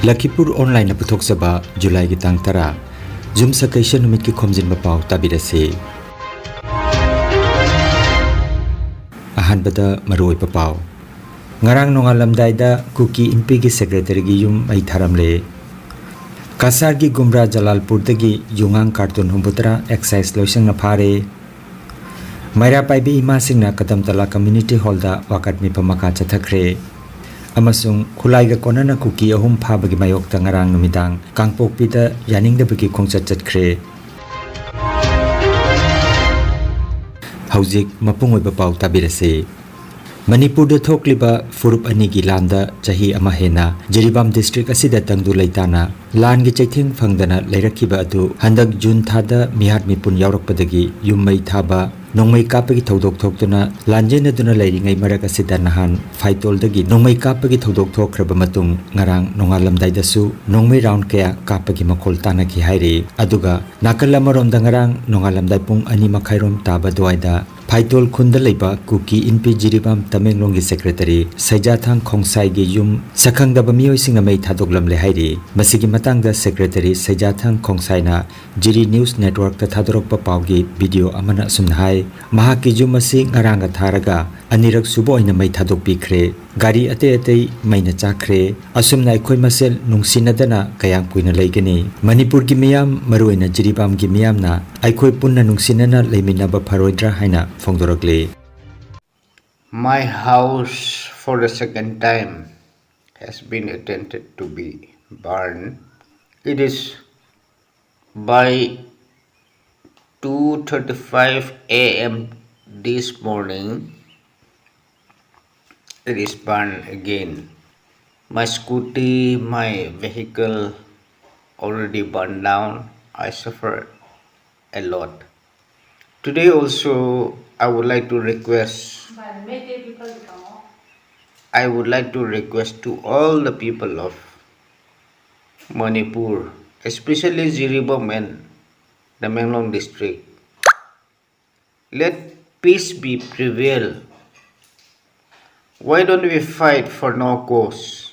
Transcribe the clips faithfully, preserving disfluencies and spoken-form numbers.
ꯂꯈꯤꯄꯨꯔ ꯑꯣꯟꯂꯥꯏꯟꯅ ꯄꯨꯊꯣꯛꯆꯕ ꯖꯨꯂꯥꯏꯒꯤ ꯇꯥꯡ ꯇꯔꯥ, ꯌꯨꯝꯁꯀꯩꯁ ꯅꯨꯃꯤꯠꯀꯤ ꯈꯣꯝꯖꯤꯟꯕ ꯄꯥꯎ ꯇꯥꯕꯤꯔꯁꯤ꯫ ꯑꯍꯥꯟꯕꯗ ꯃꯔꯨꯑꯣꯏꯕ ꯄꯥꯎ꯫ ꯉꯔꯥꯡ ꯅꯣꯡꯉꯥꯜꯂꯝꯗꯥꯏꯗ ꯀꯨꯀꯤ ꯏꯟꯄꯤꯒꯤ ꯁꯦꯀ꯭ꯔꯦꯇꯔꯤꯒꯤ ꯌꯨꯝ ꯃꯩ ꯊꯥꯔꯝꯂꯦ꯫ ꯀꯁꯥꯔꯒꯤ ꯒꯨꯝꯕ꯭ꯔꯥ ꯖꯂꯥꯜꯄꯨꯔꯗꯒꯤ ꯌꯨꯉꯥꯡ ꯀꯥꯔꯇꯨꯟ ꯍꯨꯝꯐꯨꯇꯔꯥ ꯑꯦꯛꯁꯥꯏꯁ ꯂꯣꯏꯁꯪꯅ ꯐꯥꯔꯦ꯫ ꯃꯩꯔꯥ ꯄꯥꯏꯕꯤ ꯏꯃꯥꯁꯤꯡꯅ ꯀꯗꯝꯇꯂꯥ ꯀꯝꯃ꯭ꯌꯨꯅꯤꯇꯤ ꯍꯣꯜꯗ ꯋꯥꯀꯠ ꯃꯤꯐꯝ ꯃꯈꯥ ꯆꯠꯊꯈ꯭ꯔꯦ꯫ ꯑꯃꯁꯨꯡ ꯈꯨꯠꯂꯥꯏꯒ ꯀꯣꯟꯅꯅ ꯀꯨꯀꯤ ꯑꯍꯨꯝ ꯐꯥꯕꯒꯤ ꯃꯥꯌꯣꯛꯇ ꯉꯔꯥꯡ ꯅꯨꯃꯤꯗꯥꯡ ꯀꯥꯡꯄꯣꯛꯄꯤꯗ ꯌꯥꯅꯤꯡꯗꯕꯒꯤ ꯈꯣꯡꯆꯠ ꯆꯠꯈ꯭ꯔꯦ꯫ ꯍꯧꯖꯤꯛ ꯃꯄꯨꯡ ꯑꯣꯏꯕ ꯄꯥꯎ ꯇꯥꯕꯤꯔꯁꯤ꯫ ꯃꯅꯤꯄꯨꯔꯗ ꯊꯣꯛꯂꯤꯕ ꯐꯨꯔꯨꯞ ꯑꯅꯤꯒꯤ ꯂꯥꯟꯗ ꯆꯍꯤ ꯑꯃ ꯍꯦꯟꯅ ꯖꯤꯔꯤꯕꯥꯝ ꯗꯤꯁꯇ꯭ꯔꯤꯛ ꯑꯁꯤꯗ ꯇꯪꯗꯨ ꯂꯩꯇꯥꯅ ꯂꯥꯟꯒꯤ ꯆꯩꯊꯦꯡ ꯐꯪꯗꯅ ꯂꯩꯔꯛꯈꯤꯕ ꯑꯗꯨ ꯍꯟꯗꯛ ꯖꯨꯟ ꯊꯥꯗ ꯃꯤꯍꯥꯠ ꯃꯤꯄꯨꯟ ꯌꯥꯎꯔꯛꯄꯗꯒꯤ ꯌꯨꯝ ꯃꯩ ꯊꯥꯕ, ꯅꯣꯡꯃꯩ ꯀꯥꯞꯄꯒꯤ ꯊꯧꯗꯣꯛ ꯊꯣꯛꯇꯨꯅ ꯂꯥꯟꯖꯦꯟꯅꯗꯨꯅ ꯂꯩꯔꯤꯉꯩ ꯃꯔꯛ ꯑꯁꯤꯗ ꯅꯍꯥꯟ ꯐꯥꯏꯇꯣꯜꯗꯒꯤ ꯅꯣꯡꯃꯩ ꯀꯥꯞꯄꯒꯤ ꯊꯧꯗꯣꯛ ꯊꯣꯛꯈ꯭ꯔꯕ ꯃꯇꯨꯡ ꯉꯔꯥꯡ ꯅꯣꯡꯉꯥꯜꯂꯝꯗꯥꯏꯗꯁꯨ ꯅꯣꯡꯃꯩ ꯔꯥꯎꯟ ꯀꯌꯥ ꯀꯥꯞꯄꯒꯤ ꯃꯈꯣꯜ ꯇꯥꯅꯈꯤ ꯍꯥꯏꯔꯤ꯫ ꯑꯗꯨꯒ ꯅꯥꯀꯜ ꯑꯃꯔꯣꯝꯗ ꯉꯔꯥꯡ ꯅꯣꯡꯉꯥꯜꯂꯝꯗꯥꯏ ꯄꯨꯡ ꯑꯅꯤ ꯃꯈꯥꯏꯔꯣꯝ ꯇꯥꯕ ꯑꯗꯨꯋꯥꯏꯗ ꯐꯥꯏꯇꯣꯜ ꯈꯨꯟꯗ ꯂꯩꯕ ꯀꯨꯀꯤ ꯏꯟꯄꯤ ꯖꯤꯔꯤꯕꯥꯝ ꯇꯃꯦꯡꯂꯣꯡꯒꯤ ꯁꯦꯀ꯭ꯔꯦꯇꯔꯤ ꯁꯩꯖꯥꯊꯥꯡ ꯈꯣꯡꯁꯥꯏꯒꯤ ꯌꯨꯝ ꯁꯛꯈꯪꯗꯕ ꯃꯤꯑꯣꯏꯁꯤꯡꯅ ꯃꯩ ꯊꯥꯗꯣꯛꯂꯝꯂꯦ ꯍꯥꯏꯔꯤ꯫ ꯃꯁꯤꯒꯤ ꯃꯇꯥꯡꯗ ꯁꯦꯀ꯭ꯔꯦꯇꯔꯤ ꯁꯩꯖꯥꯊꯥꯡ ꯈꯣꯡꯁꯥꯏꯅ ꯖꯤꯔꯤ ꯅ꯭ꯌꯨꯁ ꯅꯦꯠꯋꯥꯔꯛꯇ ꯊꯥꯗꯣꯔꯛꯄ ꯄꯥꯎꯒꯤ ꯚꯤꯗꯤꯑꯣ ꯑꯃꯅ ꯑꯁꯨꯝꯅ ꯍꯥꯏ, ꯃꯍꯥꯛꯀꯤ ꯌꯨꯝ ꯑꯁꯤ ꯉꯔꯥꯡꯒ ꯊꯥꯔꯒ ꯑꯅꯤꯔꯛ ꯁꯨꯕ ꯑꯣꯏꯅ ꯃꯩ ꯊꯥꯗꯣꯛꯄꯤꯈ꯭ꯔꯦ꯫ ꯒꯥꯔꯤ ꯑꯇꯩ ꯑꯇꯩ ꯃꯩꯅ ꯆꯥꯛꯈ꯭ꯔꯦ꯫ ꯑꯁꯨꯝꯅ ꯑꯩꯈꯣꯏ ꯃꯁꯦꯜ ꯅꯨꯡꯁꯤꯅꯗꯅ ꯀꯌꯥꯝ ꯀꯨꯏꯅ ꯂꯩꯒꯅꯤ? ꯃꯅꯤꯄꯨꯔꯒꯤ ꯃꯤꯌꯥꯝ, ꯃꯔꯨꯑꯣꯏꯅ ꯖꯤꯔꯤꯕꯥꯝꯒꯤ ꯃꯤꯌꯥꯝꯅ ꯑꯩꯈꯣꯏ ꯄꯨꯟꯅ ꯅꯨꯡꯁꯤꯅꯅ ꯂꯩꯃꯤꯟꯅꯕ ꯐꯔꯣꯏꯗ꯭ꯔꯥ ꯍꯥꯏꯅ ꯐꯣꯡꯗꯣꯔꯛꯂꯤ꯫ My house for the second time has been attempted to be burned. It is by two thirty-five a m this morning, it is burned again. My scooty, my vehicle already burned down. I suffered a lot. Today also, I would like to request, I would like to request to all the people of Manipur, especially Jiribam and Tamenglong district, let peace be prevail. Why don't we fight for no cause?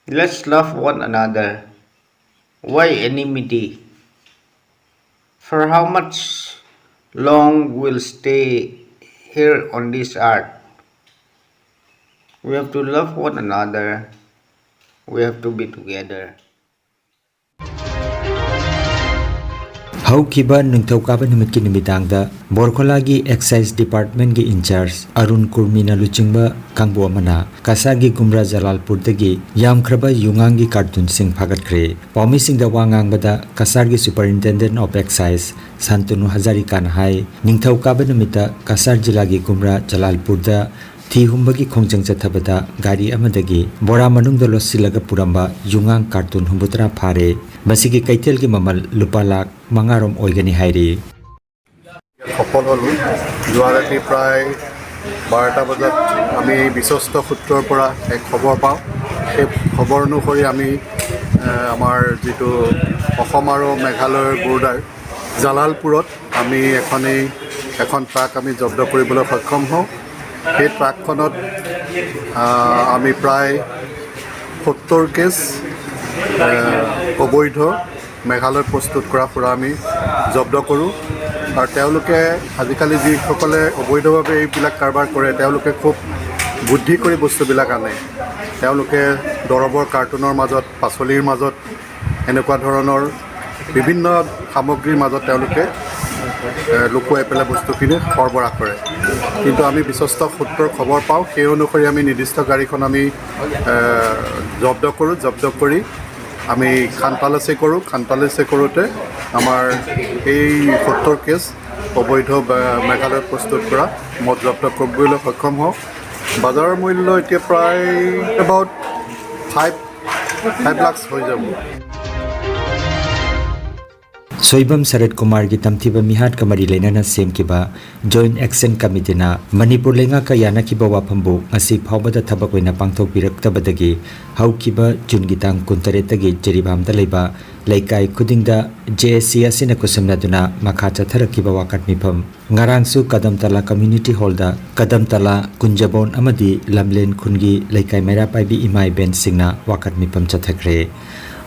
Let's love one another. Why enmity? For how much long we'll stay here on this earth? We have to love one another. We have to be together. ꯍꯧꯈꯤꯕ ꯅꯤꯡꯊꯧꯀꯥꯕ ꯅꯨꯃꯤꯠꯀꯤ ꯅꯨꯃꯤꯗꯥꯡꯗ ꯕꯣꯔꯈꯣꯂꯥꯒꯤ exercise ꯗꯤꯄꯥꯔꯠꯃꯦꯟꯒꯤ in-charge Arun ꯀꯨꯔꯃꯤꯅ ꯂꯨꯆꯤꯡꯕ ꯀꯥꯡꯕꯨ ꯑꯃꯅ ꯀꯁꯥꯔꯒꯤ ꯒꯨꯝꯔꯥ ꯖꯂꯥꯜꯄꯨꯔꯗꯒꯤ ꯌꯥꯝꯈ꯭ꯔꯕ ꯌꯨꯉꯥꯡꯒꯤ ꯀꯥꯔꯇꯨꯟꯁꯤꯡ ꯐꯥꯒꯠꯈ꯭ꯔꯦ꯫ ꯄꯥꯎꯃꯤꯁꯤꯡꯗ ꯋꯥ ꯉꯥꯡꯕꯗ ꯀꯁꯥꯔꯒꯤ ꯁꯨꯄꯔꯏꯟꯇꯦꯟꯗꯦꯟ ꯑꯣꯐ ꯑꯦꯛꯁꯥꯏꯖ ꯁꯥꯟꯇꯅꯨ ꯍꯖꯥꯔꯤꯀꯥꯅ ꯍꯥꯏ, ꯅꯤꯡꯊꯧꯀꯥꯕ ꯅꯨꯃꯤꯠꯇ ꯀꯁꯥꯔ ꯖꯤꯂꯥꯒꯤ ꯒꯨꯝꯔꯥ ꯖꯂꯥꯜꯄꯨꯔꯗ ꯊꯤ ꯍꯨꯝꯕꯒꯤ ꯈꯣꯡꯖꯪ ꯆꯠꯊꯕꯗ ꯒꯥꯔꯤ ꯑꯃꯗꯒꯤ ꯕꯣꯔꯥ ꯃꯅꯨꯡꯗ ꯂꯣꯠꯁꯤꯜꯂꯒ ꯄꯨꯔꯝꯕ ꯌꯨꯉꯥꯡ ꯀꯥꯔꯇꯨꯟ ꯍꯨꯝꯐꯨꯇꯔꯥ ꯐꯥꯔꯦ꯫ ꯃꯁꯤꯒꯤ ꯀꯩꯊꯦꯜꯒꯤ ꯃꯃꯜ ꯂꯨꯄꯥ ꯂꯥꯈ ꯃꯉꯥꯔꯣꯝ ꯑꯣꯏꯒꯅꯤ ꯍꯥꯏꯔꯤ꯫ সফল হ'লোঁ। যোৱা ৰাতি প্ৰায় বাৰটা বজাত আমি বিশ্বস্ত সূত্ৰৰ পৰা এক খবৰ পাওঁ। সেই খবৰ অনুসৰি আমি এ, আমাৰ যিটো অসম আৰু মেঘালয়ৰ বৰ্ডাৰ জালালপুৰত আমি এখনেই এখন ট্ৰাক আমি জব্দ কৰিবলৈ সক্ষম হওঁ। সেই ট্ৰাকখনত আ, আমি প্ৰায় সত্তৰ কেছ এ, অবৈধ মেঘালয়ত প্ৰস্তুত কৰা সুৰা আমি জব্দ কৰোঁ। আৰু তেওঁলোকে আজিকালি যিসকলে অবৈধভাৱে এইবিলাক কাৰবাৰ কৰে, তেওঁলোকে খুব বুদ্ধি কৰি বস্তুবিলাক আনে। তেওঁলোকে দৰৱৰ কাৰ্টুনৰ মাজত, পাচলিৰ মাজত, এনেকুৱা ধৰণৰ বিভিন্ন সামগ্ৰীৰ মাজত তেওঁলোকে এ, লুকুৱাই পেলাই বস্তুখিনি সৰবৰাহ কৰে। কিন্তু আমি বিশ্বস্ত সূত্ৰৰ খবৰ পাওঁ, সেই অনুসৰি আমি নিৰ্দিষ্ট গাড়ীখন আমি এ, জব্দ কৰোঁ। জব্দ কৰি আমি খানতালাচি কৰোঁ। খানতালাচি কৰোঁতে আমাৰ এই সত্তৰ কেছ অবৈধ বা মেঘালয়ত প্ৰস্তুত কৰা মদ জব্দ কৰিবলৈ সক্ষম হওঁ। বজাৰৰ মূল্য এতিয়া প্ৰায় এবাউট ফাইভ ফাইভ লাখছ হৈ যাব। ꯁꯣꯏꯕꯝ ꯁꯔꯠ ꯀꯨꯃꯥꯔꯒꯤ ꯇꯝꯊꯤꯕ ꯃꯤꯍꯥꯠꯀ ꯃꯔꯤ ꯂꯩꯅꯅ ꯁꯦꯝꯈꯤꯕ Joint Action Committeeꯅ ꯃꯅꯤꯄꯨꯔ ꯂꯩꯉꯥꯛꯀ ꯌꯥꯅꯈꯤꯕ ꯋꯥꯐꯝꯕꯨ ꯉꯁꯤ ꯐꯥꯎꯕꯗ ꯊꯕꯛ ꯑꯣꯏꯅ ꯄꯥꯡꯊꯣꯛꯄꯤꯔꯛꯇꯕꯗꯒꯤ ꯍꯧꯈꯤꯕ ꯖꯨꯟꯒꯤ ꯇꯥꯡ ꯀꯨꯟꯇꯔꯦꯠꯇꯒꯤ ꯖꯤꯔꯤꯕꯥꯝꯗ ꯂꯩꯕ ꯂꯩꯀꯥꯏ ꯈꯨꯗꯤꯡꯗ J S C ꯑꯁꯤꯅ ꯈꯨꯠꯁꯝꯅꯗꯨꯅ ꯃꯈꯥ ꯆꯠꯊꯔꯛꯈꯤꯕ ꯋꯥꯀꯠ ꯃꯤꯐꯝ ꯉꯔꯥꯡꯁꯨ ꯀꯗꯝꯇꯂꯥ Community Hallꯗ ꯀꯗꯝꯇꯂꯥ, ꯀꯨꯟꯖꯕꯣꯟ ꯑꯃꯗꯤ ꯂꯝꯂꯦꯟ ꯈꯨꯟꯒꯤ ꯂꯩꯀꯥꯏ ꯃꯩꯔꯥ ꯄꯥꯏꯕꯤ ꯏꯃꯥ ꯏꯕꯦꯟꯁꯤꯡꯅ ꯋꯥꯀꯠ ꯃꯤꯐꯝ ꯆꯠꯊꯈ꯭ꯔꯦ꯫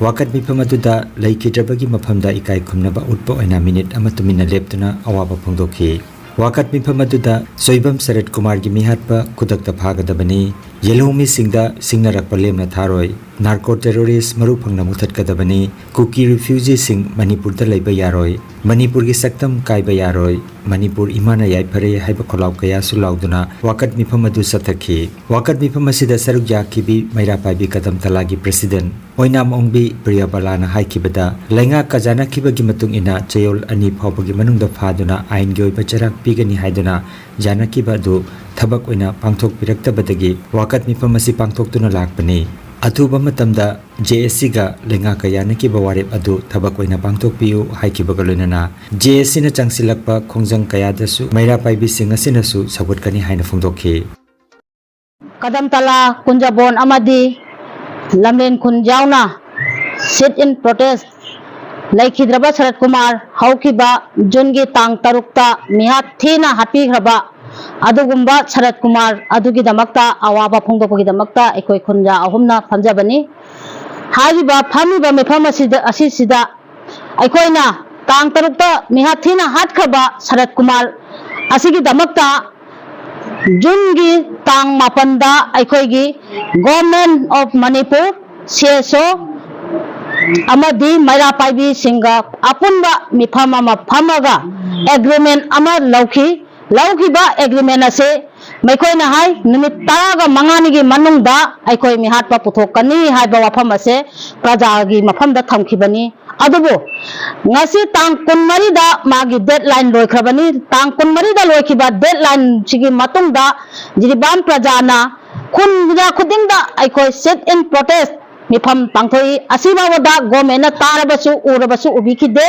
ꯋꯥꯀꯠ ꯃꯤꯐꯝ ꯑꯗꯨꯗ ꯂꯩꯈꯤꯗ꯭ꯔꯕꯒꯤ ꯃꯐꯝꯗ ꯏꯀꯥꯏ ꯈꯨꯝꯅꯕ ꯎꯠꯄ ꯑꯣꯏꯅ ꯃꯤꯅꯤꯠ ꯑꯃ ꯇꯨꯃꯤꯟꯅ ꯂꯦꯞꯇꯨꯅ ꯑꯋꯥꯕ ꯐꯣꯡꯗꯣꯛꯈꯤ꯫ ꯋꯥꯀꯠ ꯃꯤꯐꯝ ꯑꯗꯨꯗ ꯁꯣꯏꯕꯝ ꯁꯔꯠ ꯀꯨꯃꯥꯔꯒꯤ ꯃꯤꯍꯥꯠꯄ ꯈꯨꯗꯛꯇ ꯐꯥꯒꯗꯕꯅꯤ, ꯌꯦꯜꯍꯧꯃꯤꯁꯤꯡꯗ ꯁꯤꯡꯅꯔꯛꯄ ꯂꯦꯝꯅ ꯊꯥꯔꯣꯏ, narco terrorist ꯃꯔꯨ ꯐꯪꯅ ꯃꯨꯊꯠꯀꯗꯕꯅꯤ, ꯀꯨꯀꯤ refugeeꯁꯤꯡ ꯃꯅꯤꯄꯨꯔꯗ ꯂꯩꯕ ꯌꯥꯔꯣꯏ, ꯃꯅꯤꯄꯨꯔꯒꯤ ꯁꯛꯇꯝ ꯀꯥꯏꯕ ꯌꯥꯔꯣꯏ, ꯃꯅꯤꯄꯨꯔ ꯏꯃꯥꯅ ꯌꯥꯏꯐꯔꯦ ꯍꯥꯏꯕ ꯈꯣꯜꯂꯥꯎ ꯀꯌꯥꯁꯨ ꯂꯥꯎꯗꯨꯅ ꯋꯥꯀꯠ ꯃꯤꯐꯝ ꯑꯗꯨ ꯆꯠꯊꯈꯤ꯫ ꯋꯥꯀꯠ ꯃꯤꯐꯝ ꯑꯁꯤꯗ ꯁꯔꯨꯛ ꯌꯥꯈꯤꯕꯤ ꯃꯩꯔꯥ ꯄꯥꯏꯕꯤ ꯀꯗꯝꯇꯂꯥꯒꯤ president ꯑꯣꯏꯅꯥꯝ ꯑꯣꯡꯕꯤ ꯄ꯭ꯔꯤꯌꯥꯕꯂꯥꯅ ꯍꯥꯏꯈꯤꯕꯗ, ꯂꯩꯉꯥꯛꯀ ꯌꯥꯅꯈꯤꯕꯒꯤ ꯃꯇꯨꯡ ꯏꯟꯅ ꯆꯌꯣꯜ ꯑꯅꯤ ꯐꯥꯎꯕꯒꯤ ꯃꯅꯨꯡꯗ ꯐꯥꯗꯨꯅ ꯑꯥꯏꯟꯒꯤ ꯑꯣꯏꯕ ꯆꯩꯔꯥꯛ ꯄꯤꯒꯅꯤ ꯍꯥꯏꯗꯨꯅ ꯌꯥꯅꯈꯤꯕ ꯑꯗꯨ ꯊꯕꯛ ꯑꯣꯏꯅ ꯄꯥꯡꯊꯣꯛꯄꯤꯔꯛꯇꯕꯗꯒꯤ ꯋꯥꯀꯠ ꯃꯤꯐꯝ ꯑꯁꯤ ꯄꯥꯡꯊꯣꯛꯇꯨꯅ ꯂꯥꯛꯄꯅꯤ꯫ ꯑꯊꯨꯕ ꯃꯇꯝꯗ J S Cꯒ ꯂꯩꯉꯥꯛꯀ ꯌꯥꯅꯈꯤꯕ ꯋꯥꯔꯦꯞ ꯑꯗꯨ ꯊꯕꯛ ꯑꯣꯏꯅ ꯄꯥꯡꯊꯣꯛꯄꯤꯌꯨ ꯍꯥꯏꯈꯤꯕꯒ ꯂꯣꯏꯅꯅ J S Cꯅ ꯆꯪꯁꯤꯜꯂꯛꯄ ꯈꯣꯡꯖꯪ ꯀꯌꯥꯗꯁꯨ ꯃꯩꯔꯥ ꯄꯥꯏꯕꯤꯁꯤꯡ ꯑꯁꯤꯅꯁꯨ ꯁꯧꯒꯠꯀꯅꯤ ꯍꯥꯏꯅ ꯐꯣꯡꯗꯣꯛꯈꯤ꯫ ꯀꯗꯝꯇꯂꯥ, ꯀꯨꯟꯖꯕꯣꯟ ꯑꯃꯗꯤ ꯂꯝꯂꯦꯟ ꯈꯨꯟ ꯌꯥꯎꯅ sit in protest ꯂꯩꯈꯤꯗ꯭ꯔꯕ ꯁꯔꯠ ꯀꯨꯃꯥꯔ, ꯍꯧꯈꯤꯕ ꯖꯨꯟꯒꯤ ꯇꯥꯡ ꯇꯔꯨꯛꯇ ꯃꯤꯍꯥꯠ ꯊꯤꯅ ꯍꯥꯠꯄꯤꯈ꯭ꯔꯕ ꯑꯗꯨꯒꯨꯝꯕ ꯁꯔꯠ ꯀꯨꯃꯥꯔ ꯑꯗꯨꯒꯤꯗꯃꯛꯇ ꯑꯋꯥꯕ ꯐꯣꯡꯗꯣꯛꯄꯒꯤꯗꯃꯛꯇ ꯑꯩꯈꯣꯏ ꯈꯨꯟꯖꯥ ꯑꯍꯨꯝꯅ ꯐꯝꯖꯕꯅꯤ꯫ ꯍꯥꯏꯔꯤꯕ ꯐꯝꯃꯤꯕ ꯃꯤꯐꯝ ꯑꯁꯤꯗ, ꯑꯁꯤꯁꯤꯗ ꯑꯩꯈꯣꯏꯅ ꯇꯥꯡ ꯇꯔꯨꯛꯇ ꯃꯤꯍꯥꯠ ꯊꯤꯅ ꯍꯥꯠꯈ꯭ꯔꯕ ꯁꯔꯠ ꯀꯨꯃꯥꯔ ꯑꯁꯤꯒꯤꯗꯃꯛꯇ ꯖꯨꯟꯒꯤ ꯇꯥꯡ ꯃꯥꯄꯟꯗ ꯑꯩꯈꯣꯏꯒꯤ Government of Manipur, C S O ꯑꯃꯗꯤ ꯃꯩꯔꯥ ꯄꯥꯏꯕꯤꯁꯤꯡꯒ ꯑꯄꯨꯟꯕ ꯃꯤꯐꯝ ꯑꯃ ꯐꯝꯃꯒ agreement ꯑꯃ ꯂꯧꯈꯤ꯫ ꯂꯧꯈꯤꯕ agreement ꯑꯁꯤ ꯃꯈꯣꯏꯅ ꯍꯥꯏ, ꯅꯨꯃꯤꯠ ꯇꯔꯥꯒ ꯃꯉꯥꯅꯤꯒꯤ ꯃꯅꯨꯡꯗ ꯑꯩꯈꯣꯏ ꯃꯤꯍꯥꯠꯄ ꯄꯨꯊꯣꯛꯀꯅꯤ ꯍꯥꯏꯕ ꯋꯥꯐꯝ ꯑꯁꯦ ꯄ꯭ꯔꯖꯥꯒꯤ ꯃꯐꯝꯗ ꯊꯝꯈꯤꯕꯅꯤ꯫ ꯑꯗꯨꯕꯨ ꯉꯁꯤ ꯇꯥꯡ ꯀꯨꯟꯃꯔꯤꯗ ꯃꯥꯒꯤ deadline ꯂꯣꯏꯈ꯭ꯔꯕꯅꯤ꯫ ꯇꯥꯡ ꯀꯨꯟꯃꯔꯤꯗ ꯂꯣꯏꯈꯤꯕ deadline ꯁꯤꯒꯤ ꯃꯇꯨꯡꯗ ꯖꯤꯔꯤꯕꯥꯝ ꯄ꯭ꯔꯖꯥꯅ ꯈꯨꯟ ꯈꯨꯗꯤꯡꯗ ꯑꯩꯈꯣꯏ sit in protest ꯃꯤꯐꯝ ꯄꯥꯡꯊꯣꯛꯏ꯫ ꯑꯁꯤ ꯐꯥꯎꯕꯗ governmentꯅ ꯇꯥꯔꯕꯁꯨ, ꯎꯔꯕꯁꯨ ꯎꯕꯤꯈꯤꯗꯦ꯫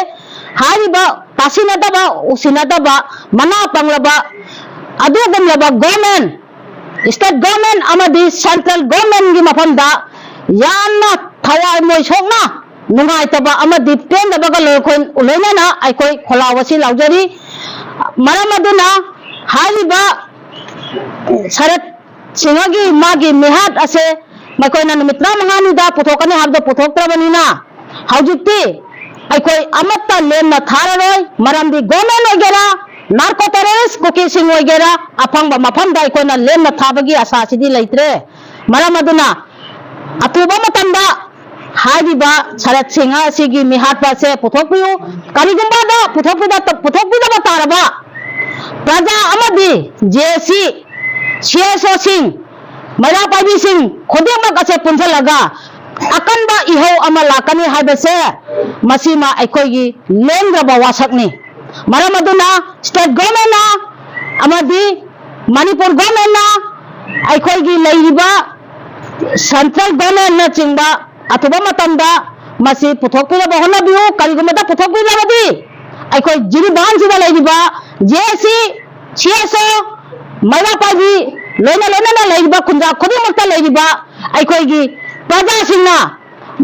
ꯍꯥꯏꯔꯤꯕ ꯇꯥꯁꯤꯟꯅꯗꯕ, ꯎꯁꯤꯟꯅꯗꯕ, ꯃꯅꯥ ꯄꯪꯂꯕ ꯑꯗꯨꯒꯨꯝꯂꯕ government, state government ꯑꯃꯗꯤ central governmentꯒꯤ ꯃꯐꯝꯗ ꯌꯥꯝꯅ ꯊꯋꯥꯏ ꯃꯣꯏꯁꯣꯛꯅ ꯅꯨꯡꯉꯥꯏꯇꯕ ꯑꯃꯗꯤ ꯄꯦꯟꯗꯕꯒ ꯂꯣꯏꯈꯣꯏ-, ꯂꯣꯏꯅꯅ ꯑꯩꯈꯣꯏ ꯈꯣꯜꯂꯥꯎ ꯑꯁꯤ ꯂꯥꯎꯖꯔꯤ꯫ ꯃꯔꯝ ꯑꯗꯨꯅ ꯍꯥꯏꯔꯤꯕ ꯁꯔꯠ ꯁꯤꯡꯍꯒꯤ ꯃꯥꯒꯤ ꯃꯤꯍꯥꯠ ꯑꯁꯦ ꯃꯈꯣꯏꯅ ꯅꯨꯃꯤꯠ ꯇꯔꯥꯃꯉꯥꯅꯤꯗ ꯄꯨꯊꯣꯛꯀꯅꯤ ꯍꯥꯏꯕꯗꯣ ꯄꯨꯊꯣꯛꯇ꯭ꯔꯕꯅꯤꯅ, ꯍꯧꯖꯤꯛꯇꯤ ꯑꯩꯈꯣꯏ ꯑꯃꯠꯇ ꯂꯦꯝꯅ ꯊꯥꯔꯔꯣꯏ꯫ ꯃꯔꯝꯗꯤ government ꯑꯣꯏꯒꯦꯔꯥ, narco terrorist ꯀꯨꯀꯤꯁꯤꯡ ꯑꯣꯏꯒꯦꯔꯥ, ꯑꯐꯪꯕ ꯃꯐꯝꯗ ꯑꯩꯈꯣꯏꯅ ꯂꯦꯝꯅ ꯊꯥꯕꯒꯤ ꯑꯁꯥꯁꯤꯗꯤ ꯂꯩꯇ꯭ꯔꯦ꯫ ꯃꯔꯝ ꯑꯗꯨꯅ ꯑꯊꯨꯕ ꯃꯇꯝꯗ ꯍꯥꯏꯔꯤꯕ ꯁꯔꯠ ꯁꯤꯡꯍ ꯑꯁꯤꯒꯤ ꯃꯤꯍꯥꯠꯄ ꯑꯁꯦ ꯄꯨꯊꯣꯛꯄꯤꯌꯨ꯫ ꯀꯔꯤꯒꯨꯝꯕꯗ ꯄꯨꯊꯣꯛꯄꯤꯗ-, ꯄꯨꯊꯣꯛꯄꯤꯗꯕ ꯇꯥꯔꯕ, ꯄ꯭ꯔꯖꯥ ꯑꯃꯗꯤ J S C, C S ꯑꯣꯁꯤꯡ, ꯃꯩꯔꯥ ꯄꯥꯏꯕꯤꯁꯤꯡ ꯈꯨꯗꯤꯡꯃꯛ ꯑꯁꯦ ꯄꯨꯟꯁꯤꯜꯂꯒ ꯑꯀꯟꯕ ꯏꯍꯧ ꯑꯃ ꯂꯥꯛꯀꯅꯤ ꯍꯥꯏꯕꯁꯦ ꯃꯁꯤꯃ ꯑꯩꯈꯣꯏꯒꯤ ꯂꯦꯡꯗ꯭ꯔꯕ ꯋꯥꯁꯛꯅꯤ꯫ ꯃꯔꯝ ꯑꯗꯨꯅ state governmentꯅ ꯑꯃꯗꯤ ꯃꯅꯤꯄꯨꯔ governmentꯅ ꯑꯩꯈꯣꯏꯒꯤ ꯂꯩꯔꯤꯕ central governmentꯅꯆꯤꯡꯕ ꯑꯊꯨꯕ ꯃꯇꯝꯗ ꯃꯁꯤ ꯄꯨꯊꯣꯛꯄꯤꯅꯕ ꯍꯣꯠꯅꯕꯤꯌꯨ꯫ ꯀꯔꯤꯒꯨꯝꯕꯗ ꯄꯨꯊꯣꯛꯄꯤꯗ꯭ꯔꯕꯗꯤ ꯑꯩꯈꯣꯏ ꯖꯤꯔꯤꯕꯥꯝꯁꯤꯗ ꯂꯩꯔꯤꯕ J S C, C S ꯑꯣ, ꯃꯩꯔꯥ ꯄꯥꯏꯕꯤ, ꯂꯣꯏꯅ ꯂꯣꯏꯅꯅ ꯂꯩꯔꯤꯕ ꯈꯨꯟꯖꯥ ꯈꯨꯗꯤꯡꯃꯛꯇ ꯂꯩꯔꯤꯕ ꯑꯩꯈꯣꯏꯒꯤ ꯄ꯭ꯔꯖꯥꯁꯤꯡꯅ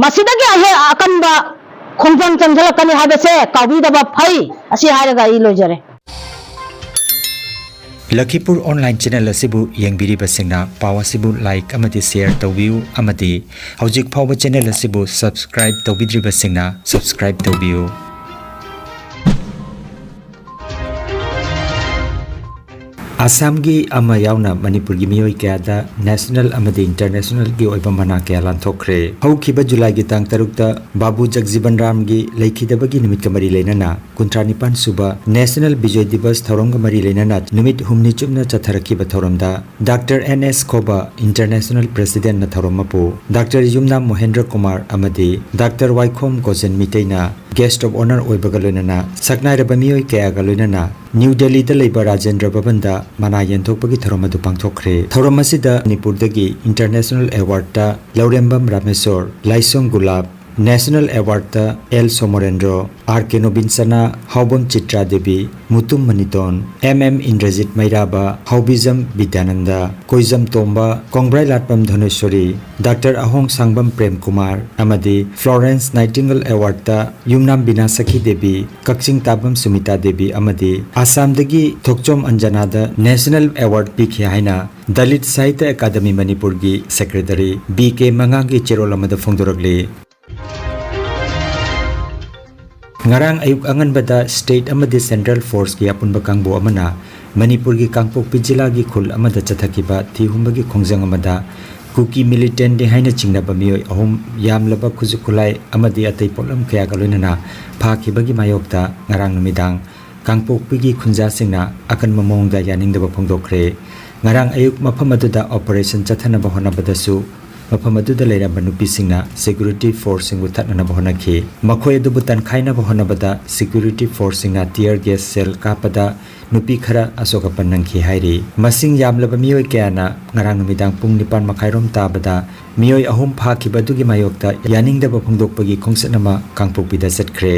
ꯃꯁꯤꯗꯒꯤ ꯑꯍꯦ-, ꯑꯀꯟꯕ ꯈꯣꯡꯖꯪ ꯆꯪꯁꯤꯜꯂꯛꯀꯅꯤ ꯍꯥꯏꯕꯁꯦ ꯀꯥꯎꯕꯤꯗꯕ ꯐꯩ꯫ ꯑꯁꯤ ꯍꯥꯏꯔꯒ ꯑꯩ ꯂꯣꯏꯖꯔꯦ꯫ ꯂꯈꯤꯄꯨꯔ online channel ꯑꯁꯤꯕꯨ ꯌꯦꯡꯕꯤꯔꯤꯕꯁꯤꯡꯅ ꯄꯥꯎ ꯑꯁꯤꯕꯨ like ꯑꯃꯗꯤ share ꯇꯧꯕꯤꯌꯨ ꯑꯃꯗꯤ ꯍꯧꯖꯤꯛ ꯐꯥꯎꯕ channel ꯑꯁꯤꯕꯨ subscribe ꯇꯧꯕꯤꯗ꯭ꯔꯤꯕꯁꯤꯡꯅ subscribe ꯇꯧꯕꯤꯌꯨ꯫ ꯑꯁꯥꯝꯒꯤ ꯑꯃ ꯌꯥꯎꯅ ꯃꯅꯤꯄꯨꯔꯒꯤ ꯃꯤꯑꯣꯏ ꯀꯌꯥꯗ national ꯑꯃꯗꯤ internationalꯒꯤ ꯑꯣꯏꯕ ꯃꯅꯥ ꯀꯌꯥ ꯂꯥꯟꯊꯣꯛꯈ꯭ꯔꯦ꯫ ꯍꯧꯈꯤꯕ ꯖꯨꯂꯥꯏꯒꯤ ꯇꯥꯡ ꯇꯔꯨꯛꯇ ꯕꯥꯕꯨ ꯖꯒꯖꯤꯕꯟ ꯔꯥꯝꯒꯤ ꯂꯩꯈꯤꯗꯕꯒꯤ ꯅꯨꯃꯤꯠꯀ ꯃꯔꯤ ꯂꯩꯅꯅ ꯀꯨꯟꯊ꯭ꯔꯥ ꯅꯤꯄꯥꯟ ꯁꯨꯕ National Vijay Diwas ꯊꯧꯔꯝꯒ ꯃꯔꯤ ꯂꯩꯅꯅ ꯅꯨꯃꯤꯠ ꯍꯨꯝꯅꯤ ꯆꯨꯞꯅ ꯆꯠꯊꯔꯛꯈꯤꯕ ꯊꯧꯔꯝꯗ Doctor N S Khoba, International Presidentꯅ ꯊꯧꯔꯝ ꯑꯗꯨ Doctor ꯌꯨꯝꯅꯥꯝ ꯃꯣꯍꯦꯟꯗ꯭ꯔ ꯀꯨꯃꯥꯔ ꯑꯃꯗꯤ Doctor ꯋꯥꯏꯈꯣꯝ ꯒꯣꯖꯦꯟ ꯃꯤꯇꯩꯅ Guest of Honour ꯑꯣꯏꯕꯒ ꯂꯣꯏꯅꯅ ꯁꯛꯅꯥꯏꯔꯕ ꯃꯤꯑꯣꯏ ꯀꯌꯥꯒ ꯂꯣꯏꯅꯅ ꯅ꯭ꯌꯨ ꯗꯦꯜꯂꯤꯗ ꯂꯩꯕ ꯔꯥꯖꯦꯟꯗ꯭ꯔ ꯚꯕꯟꯗ ꯃꯅꯥ ꯌꯦꯟꯊꯣꯛꯄꯒꯤ ꯊꯧꯔꯝ ꯑꯗꯨ ꯄꯥꯡꯊꯣꯛꯈ꯭ꯔꯦ꯫ ꯊꯧꯔꯝ ꯑꯁꯤꯗ ꯃꯅꯤꯄꯨꯔꯗꯒꯤ International Awardꯇ ꯂꯧꯔꯦꯝꯕꯝ ꯔꯥꯃꯦꯁꯣꯔ, ꯂꯥꯏꯁꯣꯡ ꯒꯨꯂꯥꯞ, National Award ꯇ ꯑꯦꯜ ꯁꯣꯃꯣꯔꯦꯟꯗ꯭ꯔꯣ, ꯑꯥꯔ ꯀꯦ ꯅꯣꯕꯤꯟꯁꯅꯥ, ꯍꯥꯎꯕꯝ ꯆꯤꯇ꯭ꯔꯥ ꯗꯦꯕꯤ, ꯃꯨꯇꯨꯝ ꯃꯅꯤꯇꯣꯟ, ꯑꯦꯝ ꯑꯦꯝ ꯏꯟꯗ꯭ꯔꯖꯤꯠ ꯃꯩꯔꯥꯕ, ꯍꯥꯎꯕꯤꯖꯝ ꯕꯤꯗ꯭ꯌꯥꯅꯟꯗ, ꯀꯣꯏꯖꯝ ꯇꯣꯝꯕ, ꯀꯣꯡꯕ꯭ꯔꯥꯏꯂꯥꯠꯄꯝ ꯙꯅꯦꯁ꯭ꯋꯔꯤ, ꯗꯥꯛꯇꯔ ꯑꯍꯣꯡ ꯁꯥꯡꯕꯝ ꯄ꯭ꯔꯦꯝ ꯀꯨꯃꯥꯔ ꯑꯃꯗꯤ Florence Nightingale Award ꯇ ꯌꯨꯝꯅꯥꯝ ꯕꯤꯅꯥ ꯁꯈꯤ ꯗꯦꯕꯤ, ꯀꯛꯆꯤꯡ ꯇꯥꯕꯝ ꯁꯨꯃꯤꯇꯥ ꯗꯦꯕꯤ ꯑꯃꯗꯤ ꯑꯁꯥꯝꯗꯒꯤ ꯊꯣꯛꯆꯣꯝ ꯑꯟꯖꯅꯥꯗ National Award ꯄꯤꯈꯤ ꯍꯥꯏꯅ ꯗꯂꯤꯠ ꯁꯥꯍꯤꯇ꯭ꯌ ꯑꯦꯀꯥꯗꯃꯤ ꯃꯅꯤꯄꯨꯔꯒꯤ ꯁꯦꯀ꯭ꯔꯦꯇꯔꯤ ꯕꯤ ꯀꯦ ꯃꯉꯥꯡꯒꯤ ꯆꯦꯔꯣꯜ ꯑꯃꯗ ꯐꯣꯡꯗꯣꯔꯛꯂꯤ꯫ ꯉꯔꯥꯡ ꯑꯌꯨꯛ ꯑꯉꯟꯕꯗ state ꯑꯃꯗꯤ central force ꯀꯤ ꯑꯄꯨꯟꯕ ꯀꯥꯡꯕꯨ ꯑꯃꯅ ꯃꯅꯤꯄꯨꯔꯒꯤ ꯀꯥꯡꯄꯣꯛꯄꯤ ꯖꯤꯂꯥꯒꯤ ꯈꯨꯜ ꯑꯃꯗ ꯆꯠꯊꯈꯤꯕ ꯊꯤ ꯍꯨꯝꯕꯒꯤ ꯈꯣꯡꯖꯪ ꯑꯃꯗ ꯀꯨꯀꯤ militant ꯅꯤ ꯍꯥꯏꯅ ꯆꯤꯡꯅꯕ ꯃꯤꯑꯣꯏ ꯑꯍꯨꯝ, ꯌꯥꯝꯂꯕ ꯈꯨꯠꯁꯨ ꯈꯨꯠꯂꯥꯏ ꯑꯃꯗꯤ ꯑꯇꯩ ꯄꯣꯠꯂꯝ ꯀꯌꯥꯒ ꯂꯣꯏꯅꯅ ꯐꯥꯈꯤꯕꯒꯤ ꯃꯥꯌꯣꯛꯇ ꯉꯔꯥꯡ ꯅꯨꯃꯤꯗꯥꯡ ꯀꯥꯡꯄꯣꯛꯄꯤꯒꯤ ꯈꯨꯟꯖꯥꯁꯤꯡꯅ ꯑꯀꯟꯕ ꯃꯑꯣꯡꯗ ꯌꯥꯅꯤꯡꯗꯕ ꯐꯣꯡꯗꯣꯛꯈ꯭ꯔꯦ꯫ ꯉꯔꯥꯡ ꯑꯌꯨꯛ ꯃꯐꯝ ꯑꯗꯨꯗ operation ꯆꯠꯊꯅꯕ ꯍꯣꯠꯅꯕꯗꯁꯨ ꯃꯐꯝ ꯑꯗꯨꯗ ꯂꯩꯔꯝꯕ ꯅꯨꯄꯤꯁꯤꯡꯅ security force ꯁꯤꯡꯕꯨ ꯊꯠꯅꯅꯕ ꯍꯣꯠꯅꯈꯤ꯫ ꯃꯈꯣꯏ ꯑꯗꯨꯕꯨ ꯇꯟꯈꯥꯏꯅꯕ ꯍꯣꯠꯅꯕꯗ security force ꯁꯤꯡꯅ tear gas shell ꯀꯥꯞꯄꯗ ꯅꯨꯄꯤ ꯈꯔ ꯑꯁꯣꯛ ꯑꯄꯟ ꯅꯪꯈꯤ ꯍꯥꯏꯔꯤ꯫ ꯃꯁꯤꯡ ꯌꯥꯝꯂꯕ ꯃꯤꯑꯣꯏ ꯀꯌꯥꯅ ꯉꯔꯥꯡ ꯅꯨꯃꯤꯗꯥꯡ ꯄꯨꯡ ꯅꯤꯄꯥꯟ ꯃꯈꯥꯏꯔꯣꯝ ꯇꯥꯕꯗ ꯃꯤꯑꯣꯏ ꯑꯍꯨꯝ ꯐꯥꯈꯤꯕ ꯑꯗꯨꯒꯤ ꯃꯥꯌꯣꯛꯇ ꯌꯥꯅꯤꯡꯗꯕ ꯐꯣꯡꯗꯣꯛꯄꯒꯤ ꯈꯣꯡꯆꯠ ꯑꯃ ꯀꯥꯡꯄꯣꯛꯄꯤꯗ ꯆꯠꯈ꯭ꯔꯦ꯫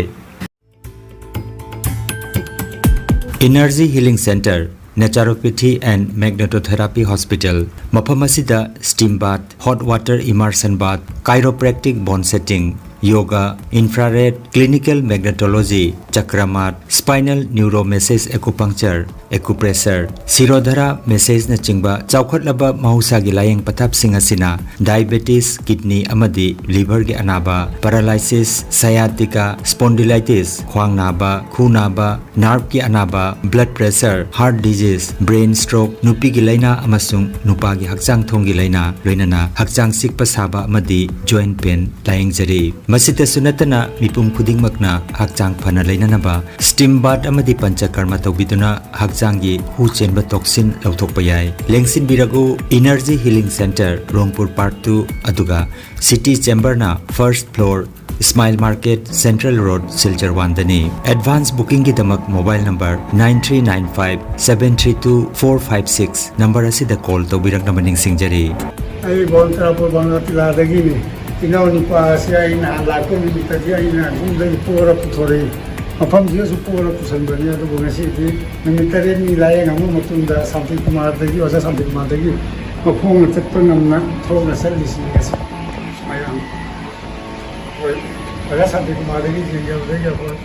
Energy Healing Centre, Naturopathy and Magnetotherapy Hospital, ꯃꯐꯝ ꯑꯁꯤꯗ steam bath, hot water immersion bath, chiropractic bone setting, yoga, infrared, clinical magnetology, chakra math, spinal neuromassage acupuncture, acupressure, Shirodhara massage ꯅꯆꯤꯡꯕ ꯆꯥꯎꯈꯠꯂꯕ ꯃꯍꯧꯁꯥꯒꯤ ꯂꯥꯌꯦꯡ ꯄꯊꯥꯞꯁꯤꯡ ꯑꯁꯤꯅ diabetes, kidney ꯑꯃꯗꯤ liver ꯒꯤ ꯑꯅꯥꯕ, paralysis, sciatica, spondylitis, ꯈ꯭ꯋꯥꯡ ꯅꯥꯕ, ꯈꯨ ꯅꯥꯕ, nerve ꯀꯤ ꯑꯅꯥꯕ, blood pressure, heart disease, brain stroke, ꯅꯨꯄꯤꯒꯤ ꯂꯥꯏꯅꯥ ꯑꯃꯁꯨꯡ ꯅꯨꯄꯥꯒꯤ ꯍꯛꯆꯥꯡ ꯊꯣꯡꯒꯤ ꯂꯥꯏꯅꯥ, ꯂꯣꯏꯅꯅ ꯍꯛꯆꯥꯡ ꯆꯤꯛꯄ ꯁꯥꯕ ꯑꯃꯗꯤ joint pain ꯂꯥꯌꯦꯡꯖꯔꯤ꯫ ꯃꯁꯤꯇꯁꯨ ꯅꯠꯇꯅ ꯃꯤꯄꯨꯝ ꯈꯨꯗꯤꯡꯃꯛꯅ ꯍꯛꯆꯥꯡ ꯐꯅ ꯂꯩꯅꯅꯕ steam bath ꯑꯃꯗꯤ ꯄꯟꯆꯀꯔꯃ ꯇꯧꯕꯤꯗꯨꯅ ꯍꯛꯆꯥꯡꯒꯤ ꯍꯨ ꯆꯦꯟꯕ toxin ꯂꯧꯊꯣꯛꯄ ꯌꯥꯏ꯫ ꯂꯦꯡꯁꯤꯟꯕꯤꯔꯛꯎ, Energy Healing Centre, ꯔꯣꯡꯄꯨꯔ Part two, ꯑꯗꯨꯒ City Chamber ꯅ first floor, Smile Market, Central Road, Silchar ꯋꯥꯟꯗꯅꯤ꯫ Advance booking ꯒꯤꯗꯃꯛ mobile number nine three nine five seven three two four five six number ꯑꯁꯤꯗ call ꯇꯧꯕꯤꯔꯛꯅꯕ ꯅꯤꯡꯁꯤꯡꯖꯔꯤ꯫ ꯑꯩ ꯕꯣꯟ ꯇꯔꯥꯄꯨꯔ ꯕꯪꯒꯥꯇꯤꯂꯥꯗꯒꯤꯅꯤ꯫ ꯏꯅꯥꯎ ꯅꯨꯄꯥ ꯑꯁꯤ ꯑꯩ ꯅꯍꯥꯟ ꯂꯥꯛꯄ ꯅꯨꯃꯤꯠꯇꯗꯤ ꯑꯩꯅ ꯌꯨꯝꯗꯒꯤ ꯄꯨꯔ ꯄꯨꯊꯣꯔꯛꯏ꯫ ꯃꯐꯝꯁꯤꯗꯁꯨ ꯄꯨꯔ ꯄꯨꯁꯟꯕꯅꯤ꯫ ꯑꯗꯨꯕꯨ ꯉꯁꯤꯗꯤ ꯅꯨꯃꯤꯠ ꯇꯔꯦꯠꯅꯤ ꯂꯥꯌꯦꯡꯉꯕ ꯃꯇꯨꯡꯗ ꯁꯥꯟꯇꯤ ꯀꯨꯃꯥꯔꯗꯒꯤ, ꯑꯣꯖꯥ ꯁꯥꯟꯇꯤ ꯀꯨꯃꯥꯔꯗꯒꯤ ꯃꯈꯣꯡꯅ ꯆꯠꯄ ꯉꯝꯅ ꯊꯣꯛꯅ ꯆꯠꯂꯤꯁꯤ ꯉꯁꯤ ꯃꯌꯥꯝ꯫ ꯍꯣꯏ, ꯑꯣꯖꯥ ꯁꯥꯟꯇꯤ ꯀꯨꯃꯥꯔꯗꯒꯤ ꯌꯦꯡꯖꯕꯗꯒꯤ ꯑꯩꯈꯣꯏ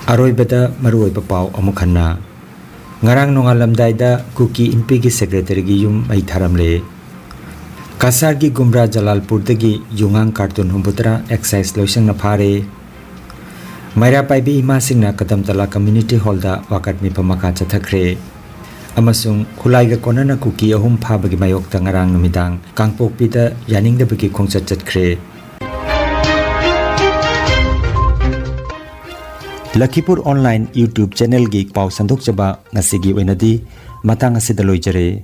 ꯑꯔꯣꯏꯕꯗ ꯃꯔꯨꯑꯣꯏꯕ ꯄꯥꯎ ꯑꯃꯨꯛ ꯍꯟꯅ꯫ ꯉꯔꯥꯡ ꯅꯣꯡꯉꯥꯜꯂꯝꯗꯥꯏꯗ ꯀꯨꯀꯤ ꯏꯟꯄꯤꯒꯤ ꯁꯦꯀ꯭ꯔꯦꯇꯔꯤꯒꯤ ꯌꯨꯝ ꯃꯩ ꯊꯥꯔꯝꯂꯦ꯫ ꯀꯁꯥꯔꯒꯤ ꯒꯨꯝꯕ꯭ꯔꯥ ꯖꯂꯥꯜꯄꯨꯔꯗꯒꯤ ꯌꯨꯉꯥꯡ ꯀꯥꯔꯇꯨꯟ ꯍꯨꯝꯐꯨꯇꯔꯥ ꯑꯦꯛꯁꯥꯏꯖ ꯂꯣꯏꯁꯪꯅ ꯐꯥꯔꯦ꯫ ꯃꯩꯔꯥ ꯄꯥꯏꯕꯤ ꯏꯃꯥꯁꯤꯡꯅ ꯀꯗꯝꯇꯂꯥ ꯀꯝꯃ꯭ꯌꯨꯅꯤꯇꯤ ꯍꯣꯜꯗ ꯋꯥꯀꯠ ꯃꯤꯐꯝ ꯃꯈꯥ ꯆꯠꯊꯈ꯭ꯔꯦ꯫ ꯑꯃꯁꯨꯡ ꯈꯨꯠꯂꯥꯏꯒ ꯀꯣꯟꯅꯅ ꯀꯨꯀꯤ ꯑꯍꯨꯝ ꯐꯥꯕꯒꯤ ꯃꯥꯌꯣꯛꯇ ꯉꯔꯥꯡ ꯅꯨꯃꯤꯗꯥꯡ ꯀꯥꯡꯄꯣꯛꯄꯤꯗ ꯌꯥꯅꯤꯡꯗꯕꯒꯤ ꯈꯣꯡꯆꯠ ꯆꯠꯈ꯭ꯔꯦ꯫ ꯂꯈꯤꯄꯨꯔ ꯑꯣꯟꯂꯥꯏꯟ YouTube ꯆꯦꯅꯦꯜꯒꯤ ꯄꯥꯎ ꯁꯟꯗꯣꯛꯆꯕ ꯉꯁꯤꯒꯤ ꯑꯣꯏꯅꯗꯤ ꯃꯇꯥꯡ ꯑꯁꯤꯗ ꯂꯣꯏꯖꯔꯦ꯫